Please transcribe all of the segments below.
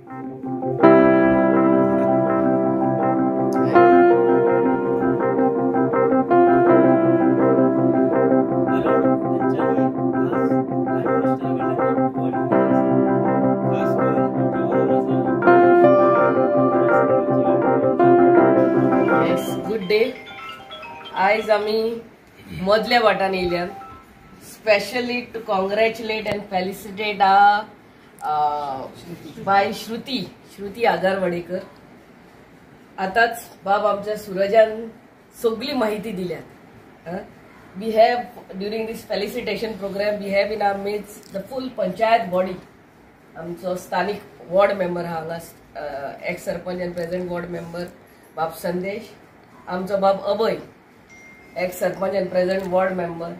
Good day. आयज आमी मदल्या वाटान येयल्यान specially to congratulate and felicitate a by Shruti Shruti Agarwadekar. आतांच बाब आमच्या सुरजान सगळी माहिती दिल्यात. We have during this felicitation program we have in our midst the full panchayat body. आमचो स्थानिक वॉर्ड मेंबर आहा हांगा, ex sarpanch and present ward member बाब संदेश, आमचो बाब Abhay ex sarpanch and present ward member,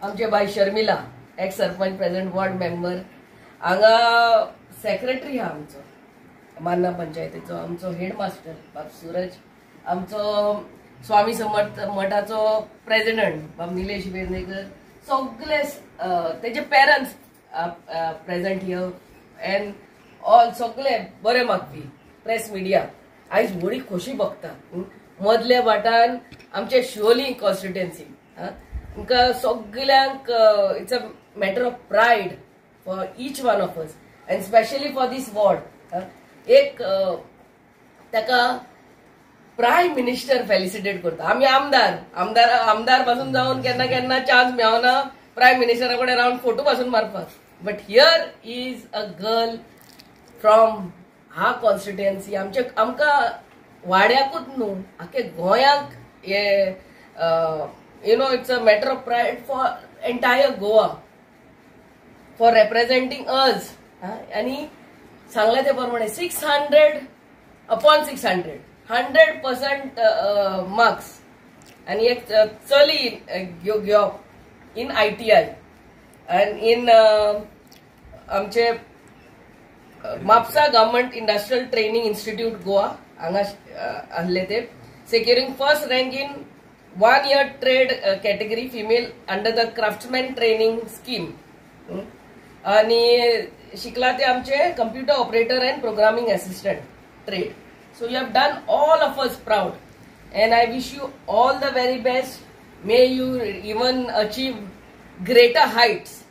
आमचे बाय Sharmila ex sarpanch present ward member, हांगा secretary आहा आमचो मान्ना पंचायतीचो, आमचो हेडमास्टर बाब सूरज, आमचो स्वामी समर्थ मठाचो प्रेसिडेंट बाब निलेश वेर्णेकर, सगळे तेजे parents present here and all सगळे बरे मागपी प्रेस मिडिया. आयज व्हडली खोशी बघता मदल्या वाटान आमचे शिवोली कॉन्स्टिट्युएन्सी आमकां सगल्यांक it's a matter of pride for each one of us and specially for this ward. एक ताका प्रायम मिनिस्टर फेलिसिटेट करता. आमी आमदार आमदार आमदार पासून जावन केन्ना केन्ना चान्स मेळना प्रायम मिनिस्टरा कडेन रावन फोटो पासून मारपाक, but here is a girl from हा कॉन्स्टिट्युएन्सी. आमचे आमकां वाड्याकूच न्हू आख्खे गोंयांक हे you know it's a matter of pride for entire Goa for representing us. आनी सांगलें ते प्रमाणे 600/600 100% मार्क्स आनी एक चली घेवप इन ITI and in आमचे Mapusa government industrial training institute Goa हांगा आहले ते, securing first rank in 1 year trade category female under the craftsman training scheme. आनी शिकला ते आमचे computer operator and programming assistant trade. So you have done all of us proud and I wish you all the very best. May you even achieve greater heights.